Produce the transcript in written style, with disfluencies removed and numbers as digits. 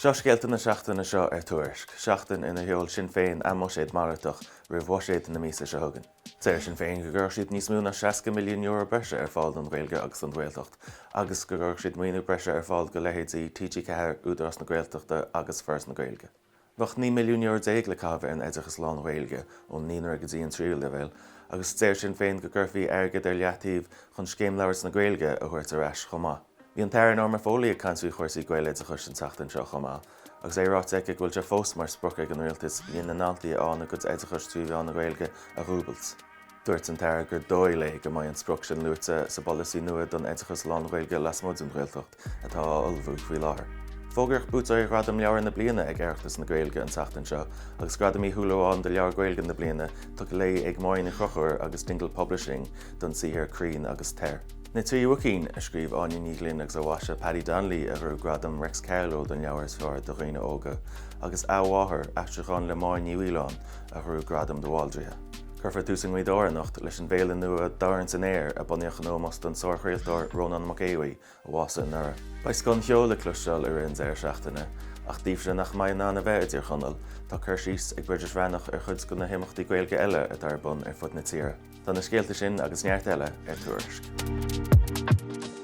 Seo scéalta na seachtaine seo ar Tuairisc, seachtain inar sheol Sinn Féin a mbuiséad malartach roimh bhuiséad na míosa seo chugainn. Deir Sinn Féin go gcuirfeadh siad níos mó ná €60 milliún breise ar fáil don Ghaeilge agus don Ghaeltacht agus go gcuirfeadh siad maoiniú breise ar fáil do leithéidí TG4, Údarás na Gaeltachta agus Foras na Gaeilge. Bheadh €19 milliún le caitheamh ar an oideachas lán-Ghaeilge ón naíonra go dtí an tríú leibhéal agus deir Sinn Féin go gcuirfí airgead ar leataobh chun Scéim Labhairt na Gaeilge a thabhairt ar ais chomh maith. Bhí an tAire Norma Foley ag caint faoi chúrsaí Gaeloideachais an tseachtain seo chomh maith agus é ráite aici go bhfuil sé fós mar sprioc ag an Rialtas líon na ndaltaí a fhaigheann a gcuid oideachais trí mheán na Gaeilge a dhúbailt. Dúirt an tAire gur dóigh léi go mbeidh an sprioc sin luaite sa bpolasaí nua don oideachas lán-Ghaeilge lasmuigh den Ghaeltacht atá á ullmhú faoi láthair. Fógraíodh buaiteoirí Ghradam Leabhar na Bliana ag Oireachtas na Gaeilge an tseachtain seo agus Gradam Uí Shúilleabháin do Leabhar Gaeilge na Bliana tugtha léi ag Máirín Uí Chonchúir agus Dingle Publishing don saothar Cruinn agus Teir. Na Trí Mhuicín, a scríobh Áine Ní Ghlinn agus a mhaisigh Paddy Donnelly a ghnóthaigh Gradam Reics Carló don leabhar is fearr do dhaoine óga, agus A Mháthair, aistriúchán le Máire Ní Mhaoileoin, a ghnóthaigh Gradam de Bhaldraithe. Cuirfear tús i nGaoth Dobhair anocht leis an bhféile nua Dorn san Aer a bunaíodh in ómós don sárchraoltóir Rónán Mac Aodha Bhuí a bhásaigh anuraidh. Beidh scoth an cheoil le cloisteáil i rith an deireadh seachtaine, ach daoibhse nach mbeidh in ann a bheith i dTír Chonaill, tá cur síos ag Bridget Bhreathnach ar chuid de na himeachtaí Gaeilge eile atá ar bun ar fud na tíre. Tá na scéalta sin agus neart eile ar Tuairisc.